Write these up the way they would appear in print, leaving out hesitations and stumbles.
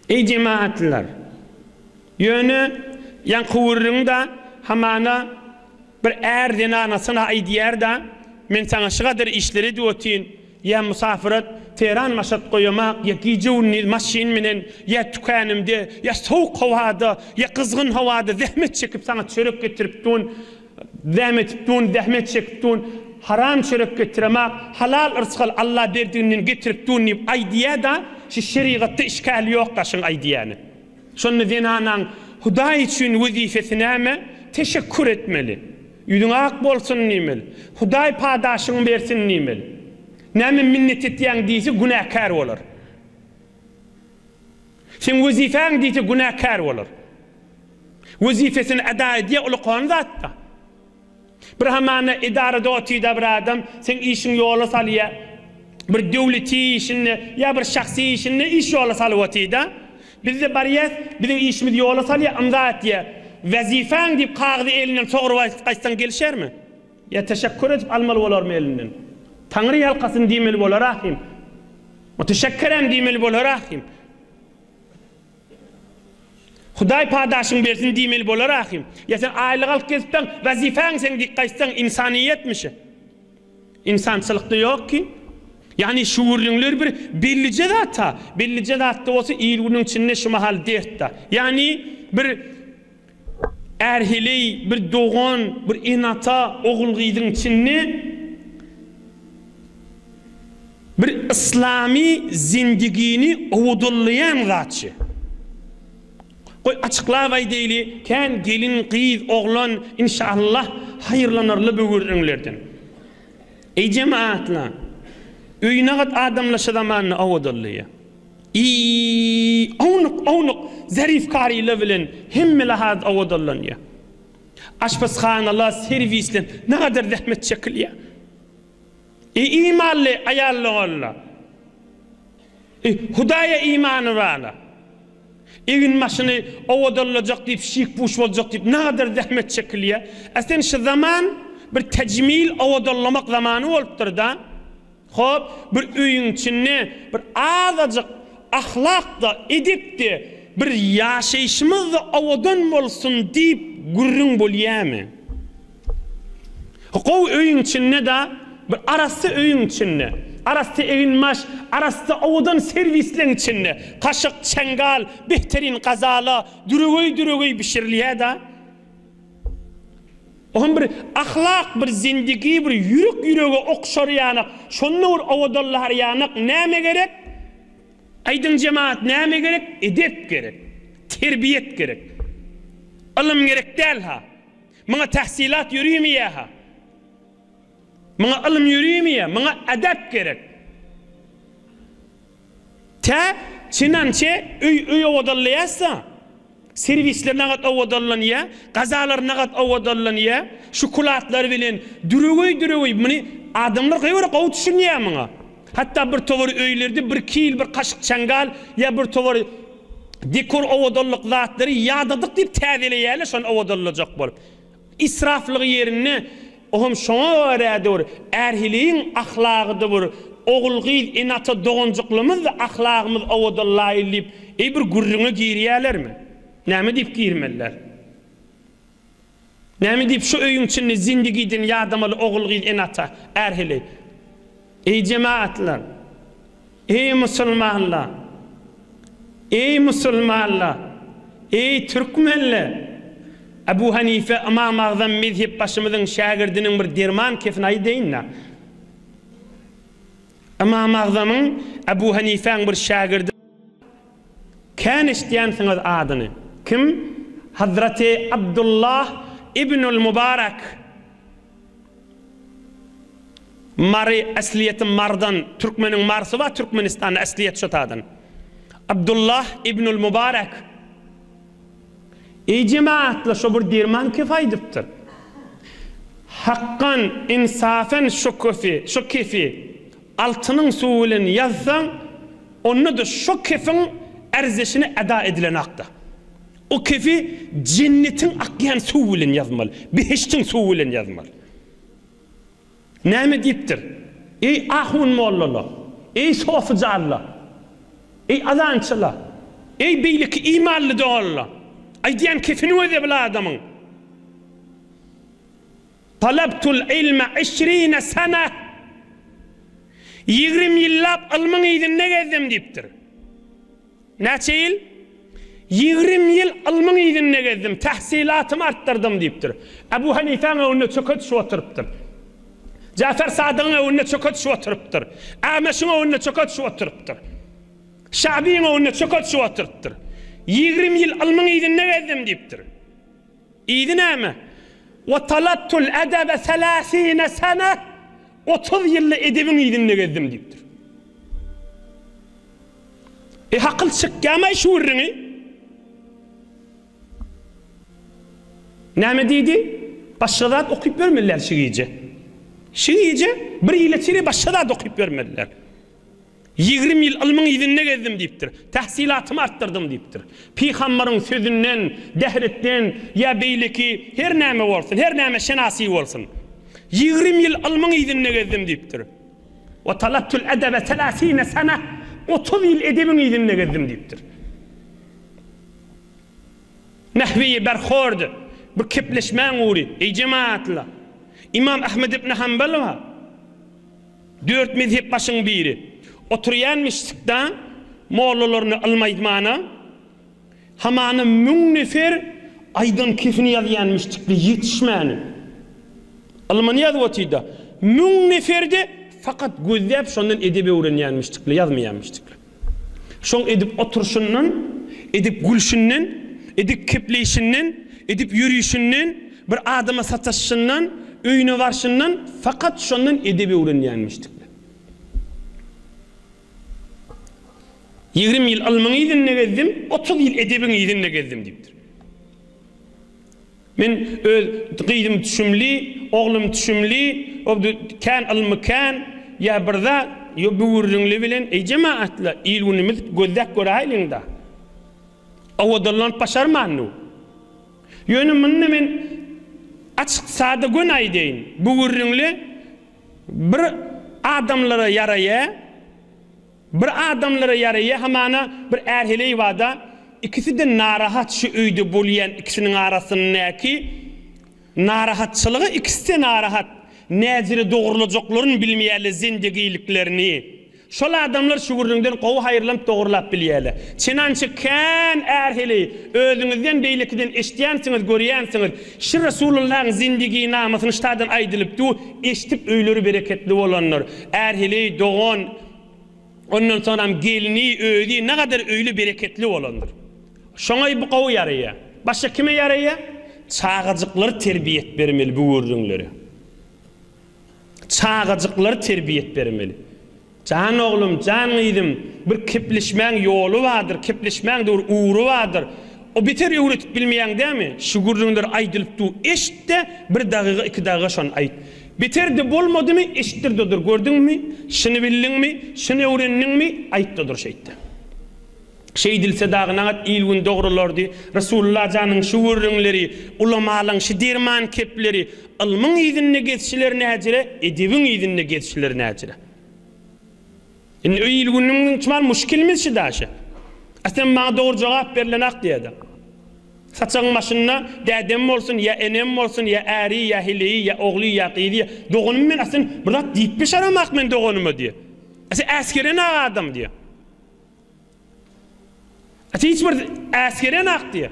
Eý jemagatlylar! Ýöne ýaňky gürrüň-da hamana bir är zenanasyna aýdýar-da, men saňa şygadyr işler edip otyryn, ýa musafirat Teheran maşat goýamak, ýa gije-gündiz maşyn menen, ýa tükänimde, ýa sowuk howada, ýa gyzgyn howada zähmet çekip saňa çörek getirip dun, Zähmet dun, zähmet çekip dun, haram çörek getiremak, halal yrsgal Alla berdiginden getirip dun diýip aýdýa-da, şu şerigatda işgäli ýok-da şuň aýdýany. Şonda zenanaň Hudaý üçin wezipesi näme? Teşekkür etmeli. Ýüzüň ak bolsun diýmeli. Hudaý padaşyňy bersin diýmeli. Näme minnet etýäň diýse günäkär bolar. Seň wezipäň diýse günäkär bolar. Wezipesini eda edýär ulukan zatda. Bir hamana edarada otyda bir adam seň işiňi ýola salýar. Bir döwleti işinde ýa bir şahsy işinde iş ýola salyp otyda. Bizde barýas biziň işimizi ýola salýar ymza atýar. Wezipäň diýip kagyzy elinden sogrup aýtsaň gelişermi? Ýa teşekkür edip almaly bolarmy elinden? Taňry ýalkasyn diýmeli bolar ahym. Müteşekkerem diýmeli bolar ahym. Hudaý padaşyň bersin diýmeli bolar ahym. Ýa sen aýlyk alyp gezipdiň, wezipäň seň diýip gaýtsaň ynsanyýetmişi. Ynsançylykda ýok ki. Ýagny şu gürrüňler bir bellije zat-ha. Bellije zatda bolsa il-günüň içinde şu mahal dert-da. Ýagny bir Är-heleý, bir dogan, bir ene-ata, ogul-gyzyň içinde bir yslamy zindigini owadanlaýan zatçy. Goý açyklap aýdaýly, kän gelin, gyz, oglan, inşallah, haýyrlanarlar bu gürrüňlerden. Eý jemaatlar! Öýünagat adamlar şu zamanda owadanlaýar. I ownuk-ownuk zarifkarylar bilen hemme lahaz owadanlanýar. Aşpezhanalar, serwisler nagadar zähmet çekilýär. Eý imanly aýal-doganlar! Eý Hudaýa imany barlar! Egin-başyny owadanlajak diýip, şik-puş boljak diýip nagadar zähmet çekilýär. A sen şu zaman bir tejmil owadanlamak zamany bolupdyr-da. Hop, bir öýüň içinde bir azajyk ahlak-da, edep-de, bir ýaşaýşymyz-da owadan bolsun diýip gürrüň bolýamy? Gowy öýüň içinde-de, bir arassa öýüň içinde, arassa eginbaş, arassa owadan serwisleň içinde, kaşyk, çeňňal, behterin gazala, düregeý-düregeý bişirilýär-de. Oňam bir ahlak, bir zindigi, bir ýürek ýürege okşar ýanak, şonda bir owadanlar ýanak näme gerek? Aýdyň jemagat näme gerek? Edep gerek. Terbiýet gerek. Ylym gerek däl-ha. Muňa tahsylat ýörimeýär-ha. Muňa ylym ýörimeýär, muňa edep gerek. Tä çenançe öý öý owadanlaýarsa, serwisler nagat owadanlanýar, gazalar nagat owadanlanýar, şokoladlar bilen düregeý-düregeý muny adamlar gaýbara gowy düşünýär muňa. Hatda bir towar öýlerde bir kil bir kaşyk çaňňal ýa bir towar dekor owadanlyk zatlary ýadadyk diýip täzeleýärler şony owadanlajak bolup. Israflygy ýerinde, ohem şoňa görä-de bir är-heleýiň ahlagy-da bir ogul-gyz, ene-ata doganjyklarymyz-da ahlagymyz owadanlaýyl diýip, eý bir gürrüňe girýälermi? Näme diýip girmeliler? Näme diýip şu öýüň içinde zindigiden ýadamaly ogul-gyz, ene-ata, är-heleý? Eý jemagatlar! Eý musulmanlar! Eý musulmanlar! Eý türkmenler! Ebu Hanife Ymam Agzam mezhepbaşymyzyň şägirdiniň bir derman kefini aýdaýyn-da. Ymam Agzamyň Ebu Hanifäň bir şägirdi kän eşidýänsiňiz adyny. Kim? Hazreti Abdullah ibnül Mubarak. Mary aslyýeti Marydan türkmeniň Marysy bar Türkmenistanda aslyýeti şo tadan. Abdullah ibnul Mubarek Eý jemaatlar şo bir derman kef aýdypdyr. Hakgan insafen şo köfi şo kefi altynyň suwy bilen ýazsaň onda-da şo kefiň ärzeşini eda edilenakda. O kefi jennetiň akýan suwy bilen ýazmaly, behiştiň suwy bilen ýazmaly. Näme diýipdir? Eý ahun mollalar! Eý sofyjanlar! Eý azançylar! Eý beýleki imanly doganlar! Aýdýan kefini gözle bil adamyň. Talabtul ilme işrine sene. 20 ýyllap ylmyň yzynda gezdim diýipdir. Näçe ýyl? 20 ýyl ylmyň yzynda gezdim, tahsylatymy artdyrdym diýipdir. Ebu Hanifäň öňünde çöke düşüp oturypdyr. Jafer Sadygyň öňünde çöke düşüp oturypdyr. Ameşiň öňünde çöke düşüp oturypdyr. Şabyň öňünde çöke düşüp oturypdyr. 20 ýyl ylmyň yzynda gezdim diýipdir. Yzy näme? Wa talabtul edebe selasine sene, 30 ýylda edebiň yzynda gezdim diýipdir. E hakyl çykýamaý şu gürrüňi? Näme diýdi? Başga zat okyp bermediler şu gije. Şu gije bir ýyla çenli başga zat okyp bermediler. 20 ýyl ylmyň yzynda gezdim diýipdir. Tahsylatymy artdyrdym diýipdir. Pygambaryň sözünden, dähretden ýa beýleki her näme bolsun, her näme şenasy bolsun. 20 ýyl ylmyň yzynda gezdim diýipdir. Wa talabtul edebe selasine sene, 30 ýyl edebiň yzynda gezdim diýipdir. Nahweýi berhord, bir kepleşmäň ugry, eý jemaatlar! Imam Ahmed ibn Hanbal bar. Dört mezhep başyň biri. Oturýan meşjitda mollalaryna ylym aýdmana, hamana müň nefer aýdan kefini ýazýan meşjitde ýetişmäni. Ylmyny ýazyp otyda. Müň neferde fakat gözläp şondan edep öwrenýän meşjitde ýazmaýan meşjitde. Şoň edip oturyşyndan, edip gülşünden, edip kepleýşinden, edip ýörüşinden, bir adama sataşyşyndan, öýüne barşyndan fakat şondan edep öwrenýänmişdikler. 20 ýyl ylmyň yzynda gezdim, 30 ýyl edebiň yzynda gezdim diýipdir. Men öz gyzym düşümli, oglum düşümli, kän ylmy kän, ýa bir zat, ýo bu gürrüňli bilen, eý jemaatla, il-günümiz gözläp göräýliň-da. Owadanlanyp başarmandy. Ýöne munda men açyk sada göni aýdaýyn, bu gürrüňli bir adamlara ýaraýa, Bir adamlara ýaraýa hamana bir är-heleý bada ikiside narahat şu öýde bolýan ikisiniň arasyndaky narahatçylyga ikiside narahat näjire dogrulajaklaryn bilmeýärler zendegiliklerini şol adamlar şu gürrüňden gowy haýyrlanyp dogrulap bilýärler çenança kän är-heleý özüňizden beýlekiden eşitýänsiňiz görýänsiňiz şi Resulullahyň zendeginamasyny ştadan aýdylyp dur eşidip öýleri bereketli bolandyr Är-heleý, dogan, ondan soňram gelni, özi nagadar öýli bereketli bolandyr. Şoňa bu gowy ýaraýar. Başga kime ýaraýar? Çagajyklara terbiýet bermeli bu gürrüňleri. Çagajyklara terbiýet bermeli. Jan oglum, jan gyzym, bir kepleşmäň ýoly bardyr, kepleşmäň dogry ugry bardyr. O beter öwretip bilmeýäň dämi? Şu gürrüňler aýdylyp dur, eşit-de, bir dagyga, iki dagyga şony aýt. Beter-de bolmadymy, eşitdir-de dur, gördüňmi, şuny bildiňmi, şuny öwrendiňmi, aýt-da dur şeýtde. Şeýdilse dagy nagat il-gün dogrulardy. Resulullah janyň şu gürrüňleri, ulamalaň şu derman kepleri, ylmyň yzynda gezşiler näjire, edebiň yzynda gezşiler näjire. Indi il-günüň çumal muşkilimiz şu daşy. A sen maňa dogry jogap berlenak diýýär-de. Saçagyň başynda dädem bolsun, ýa enem bolsun, ýa äri, ýa heleýi, ýa ogly, ýa gyzy, ýa doganym men aslyn bir zat diýip beşaramak men doganyma diýýär. A sen äsgerenak adam diýýär. A sen hiç bir äsgerenak diýýär.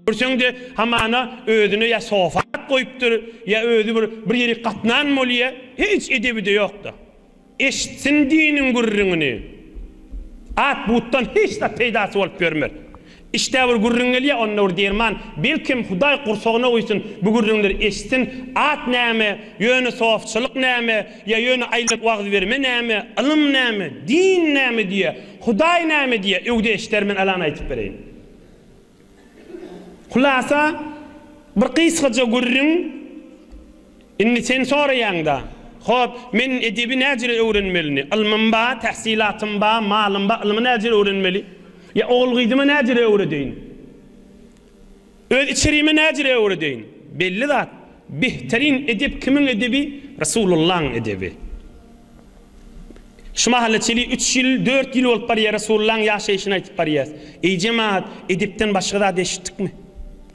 Görseň-de hamana özüne ýa sofa goýupdyr, ýa özi bir bir ýerik gatnan bolýar. Hiç edebi-de ýok-da. Eşitsin diniň gürrüňini. At butdan hiç zat peýdasy bolup ýörmez. Işdä bir gürrüň gelýär, onda bir derman. Belkem Hudaý gursagyna guýsun, bu gürrüňleri eşitsin. At näme, ýöne sofçylyk näme, ýa ýöne aýlanyp wagyz berme näme, ylym näme, din näme diýýär, Hudaý näme diýýär, öwde eşder men alan aýtyp bereýin. Hulasa, bir gysgaja gürrüň, indi sen soraýaň-da, hop, men edebi näjüre öwrenmelini? Ylmym bar, tähsilatym bar, malym bar, ylmy näjüre öwrenmeli? Ýa ogul-gyzyma näjüre öwredeýin? Öz içerime näjüre öwredeýin? Belli zat, behterin edep kimiň edebi? Resulullaň edebi. Şu mahala çeli üç ýyl, dört ýyl bolup barýar Resulullaň ýaşaýşyny aýtyp barýas. Eý jemagat, edepden başga zat eşitdikmi?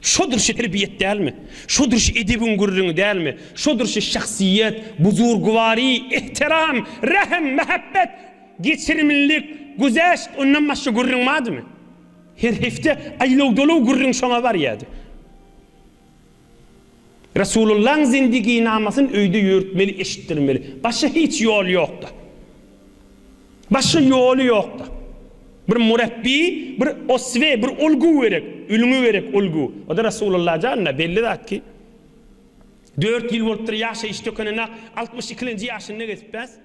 Şodur şu terbiýet dälmi? Şodur şu edebiň gürrüňi dälmi? Şodur şu şahsyýet, buzurgwary, ehtiram, rähm, mähebbet, geçirimlilik, güzeşt, ondan başga gürrüň bardymy? Her hepde aýlaw-dolaw gürrüň şoňa barýardy. Resulullaň zindiginamasyny öýde ýörtmeli, eşitdirmeli. Başga hiç ýol ýokda. Başga ýoly ýokda. Bir murabbi, bir oswe, bir ulgu gerek, ülňi gerek, ulgu. O-da Resulullah janyna belli zat ki, dört ýyl bolupdyr ýaşaýyş dökenine, 62-lenji ýaşynda gezip bäs.